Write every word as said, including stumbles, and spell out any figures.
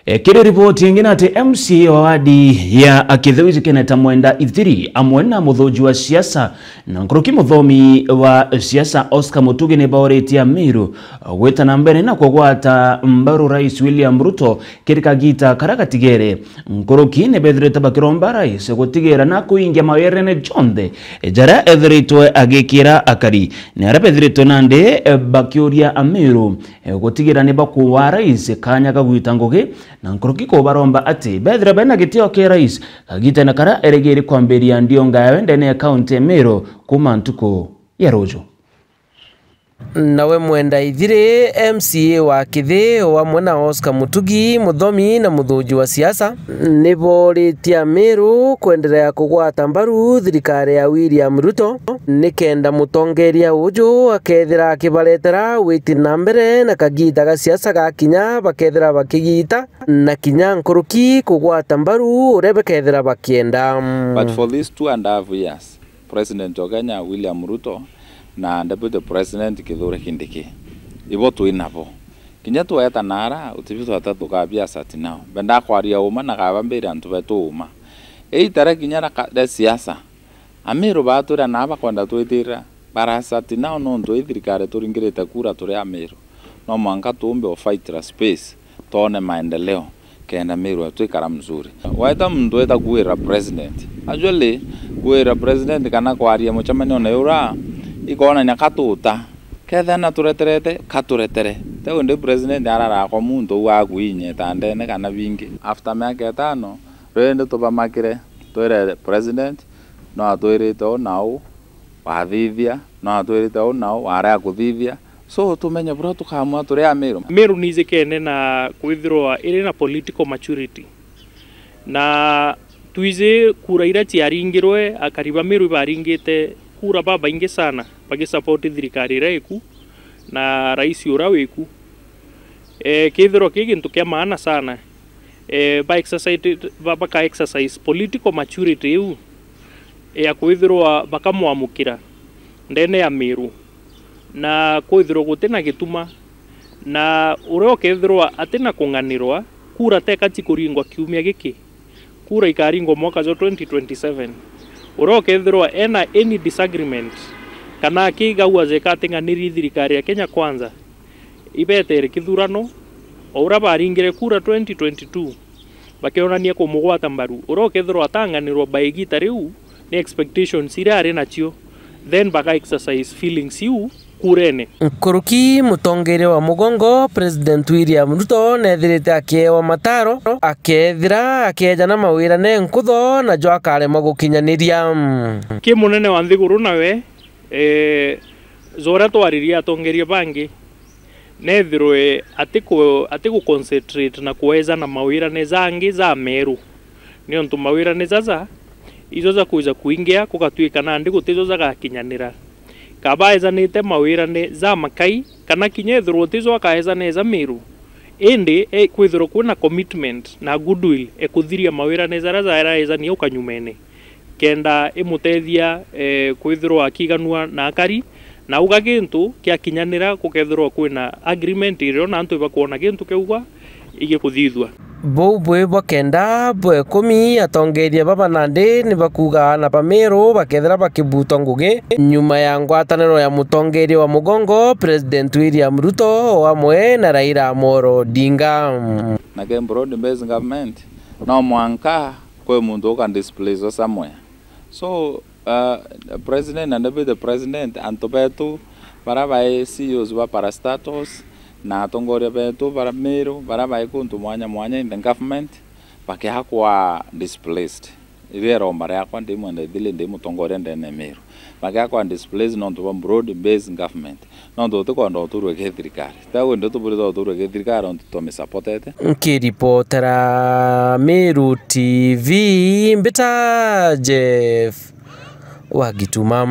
E, kiri riboti ingi ni ati M C A wa wadi ya Akithe wijikene ta Mwenda Ithiri amwe na muthuji wa siasa na nkuruki muthomi wa siasa Oscar Mutugi ni bauritie Amiru gwita na mbere na kugwata mbaru Rais William Ruto kiri kagita karia gatigere. Nkuruki ni bethirite bakiromba Rais gutigira na kuingia mawirene jonthe jaria ethiritwe agikira akari. Ni aria bethiritwe nandi bakiuria Amiru gutigira ni bakuwa Rais kanya ga gwita ngugi, na nkuruki kubaromba ati bethira bena gitio kia Rais kagitene karia erigiri kwambiria ndionga yawe ndene ya kaunti ya Meru kuuma ntuku ya ruju. Nawe Mwenda Ithiri, M C A wa Kithi, o amwe na Oscar Mutugi, muthomi na muthuji wa siasa, ni booritie Amiru kwenderea kugwata mbaru thirikari ya William Ruto, nikenda mutongeria uju akethira akibaretera witi na mbere na kagita ga siasa gakinya bakethira bakigita na kinya nkuruki kugwata mbaru uria bakethira bakienda. But for these two and a half years, President wa Kenya William Ruto na Deputy President Kithure Kindiki, ibo twi nabo. Kinya tweeta naara, utibi twata tukabia asati nao. Mbenda kwaria uma na kaba mbire antu betu uma. Eitare kinya ra ka-, ra siasa, Amiru baatwira naa bakwenda twitirira, barasati nao nontu ii thirikari turingirite kura turi Amiru. No mwanka tuumbe o fight ra space, twone maendeleo, kenda Meru yetu ikara mzuri. Waita muntu weta kuwira president. Actually, kuwira president kana kwaria mucemanione ura, ikonania katuta. Kethira na tureterete, katuretere. Teu ndi president ararakwa muntu uu akuinyeta ndene kana bingi. After miaka itano, rindi tubamakire, twire president, no atwirite uu na uu, wathithia, no atwirite uu na uu, warea kuthithia. So, tumenye buria tukamua turi Amiru. Meru ni ijikene na kwithirwa iri na political maturity. Na twiji kura iria ciaringirwe, akari ba Meru ibaringite kura babaingi sana bagisupport thirikari iria iku na rais uria wiku. Eh, kithirwa ki gintu kia maana sana. Eh, ba exercise, ba, baka exercise political maturity iu ya kwithirwa bakamwamukira ndene ya Meru, na kwithirwa guti na gituma, na uria ukethirwa ati na kung'anirwa, kura teka cikuringwa kiumia giki, kura ikaringwa mwaka jwa twenty twenty-seven. Uria ukethirwa ena any disagreement kana akigagua jeka ating'anirie thirikari ya Kenya Kwanza, ibetere kithurano, o uria baringire kura twenty twenty-two, bakionania kumugwata mbaru. Uria ukethirwa atang'anirwa by igita riu, ni expectations iria ari nacio, then baka exercise feelings iu kurene. Nkuruki mutongeria wa mugongo, President William Ruto, nethirite akiewa mataro, akethira akejana mawirane nkutho, najo akaremwa gukinyaniria. Ki munene wa nthiguru nawe, eh, joria twaririe atongeria bangi, nethirwe atiku-, atiguconcentrate na kuejana mawirane jangi ja Meru, niuntu mawirane jaja ijo jakwija kuingia, gugatwika nandi gutijo jagakinyanira. Kaba ejanite mawirane ja makai, kana kinya ethirwa utijo akaejana eja Meru, indi e, kwithirwa kwina commitment na goodwill e kuthiria mawirane jaria jaera ejania ukanyumene. kenda imutethia, eh, kwithirwa akiganua na akari, na auga gintu kiakinyanira, gukethirwa kwina agreement irio na antu ibakwona gintu kiaugwa igikuthithua. Buu bwi bwa kenda bwa ikumi, atongeria baba nandi ni bakuuga aana ba Meru bakethira bakibutwa ngugi nyuma ya ngwataniro ya mutongeria wa mugongo, President William Ruto, o amwe na Raila Amolo Odinga. Na ke broad based government, no mwanka kwi muntu uka displace somewhere. So, uh, president na deputy president, antu betu bara bai C E Os ba parastatals na atongoria betu bara Meru, bara bai kuntu mwanya mwanya in the government, bakiakwa displaced. Iria iromba riakwa, ndi Mwenda Ithili, ndi mutongoria ndene Meru. Bakiakwa displaced nontu bwa broad based government. Nontu tutikwenda uturwe ki thirikari. Teu ndi tuburite uturwe ki thirikari, nontu tumisapotete. Nkiripotera Meru T V, mbita Jeff wa Gituma.